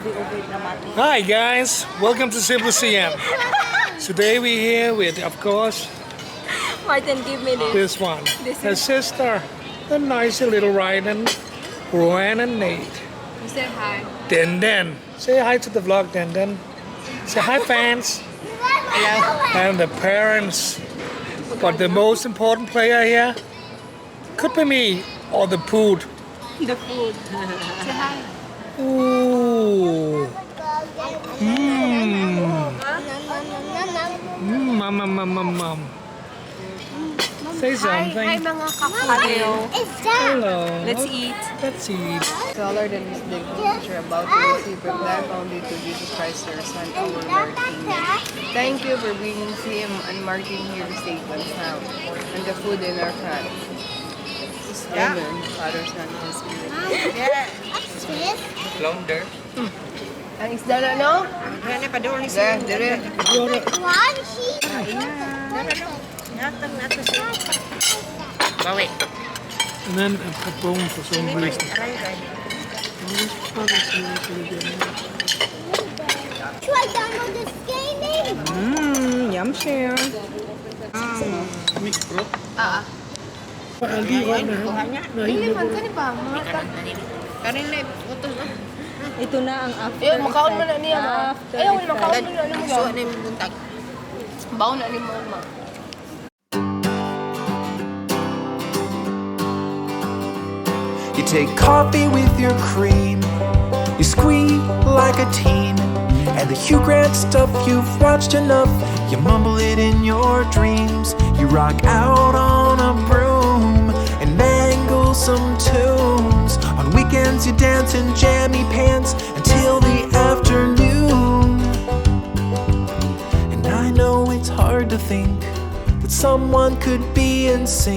Be over dramatic. Hi guys, welcome to Simple CM. Today we're here with, of course, Martin, give me this. This one, This her sister, the nice little Ryden, Rowan and Nate. You say hi. Den Den. Say hi to the vlog, Den Den. Say hi, fans. Hello. And the parents. But the most important player here could be me or the food. The food. Say hi. Ooh. Mum, mum, mum, mum, mum. Say something. Hi, mga ka-foodie. Hello. Let's eat. Let's eat. To all Lord and His which you're about to receive from life only to Jesus Christ, your Son, our Lord. Amen. Thank you for bringing him and Martin here safe and sound, and the food in our front. Amen. Father, Son, and Spirit. Flounder. Ang isda na, no? Ano pa doon ni Dire, dire. Natang nato siya. Bawi. And then a bone for some reason. Aray, aray. Try download this gaming. Yum share. Er lige rørt med ham. Nå, helt med på. Saan pa? Mga ta. Karin na utos na. Ito na ang after Ayaw, makaon mo na niya, ma. After Ayaw, makaon mo na niya. So ano yung buntag? Baon na ni mo, ma. You take coffee with your cream. You squeak like a teen. And the Hugh Grant stuff, you've watched enough. You mumble it in your dreams. You rock out on a broom and mangle some tunes. On weekends, you dance in jammy pants until the afternoon. And I know it's hard to think that someone could be in sync.